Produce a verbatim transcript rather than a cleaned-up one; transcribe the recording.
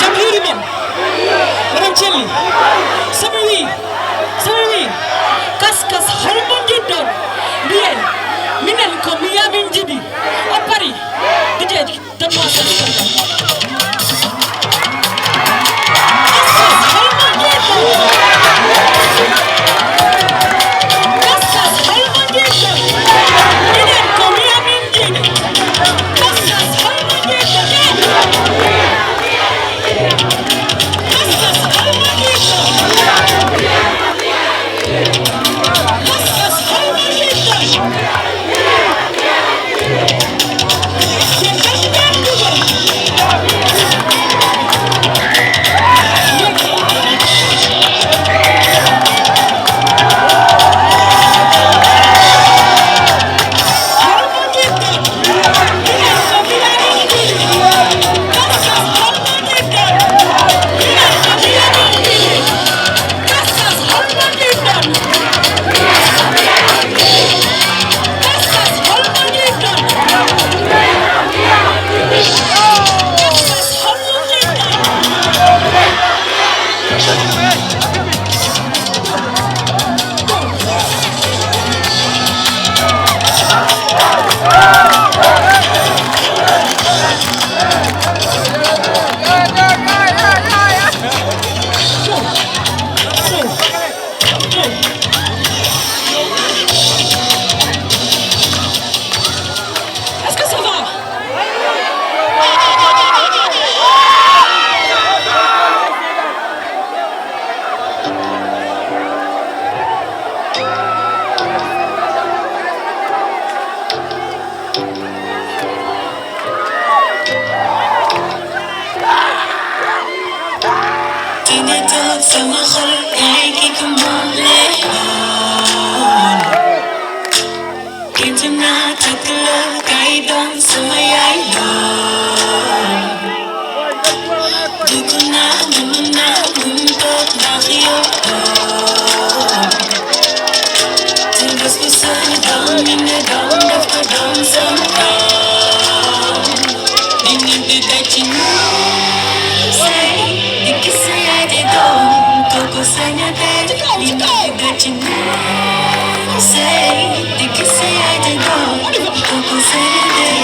Jam hiiri mon. Oɗon celli. Somi wi, somi wi, kaskas holmo njiɗɗon? Mbiyen, minen ko Miami njiɗi. On pari? Dijeeji, donne-moi ça. Kaskas holmo njiɗɗon? Kaskas holmo njiɗɗon? Minen ko Miami njiɗi. Kaskas holmo njiɗɗon? Est-ce que ça va? Dina toog sama xol, yaay ki ko moom lay doon. Gént naa takk la, kay doon sama yaay doon. Dugg naa, mënu naa, mun toog ndax yow doom. Te bés bu sa doom yi ne doom daf ko doon sama doom. Li nit di daj ci sëy, di gis sa yaay di doom, kooku sañ a daj. Li nit di daj ci sëy, di gis sa yaay di doom, kooku sañ a daj.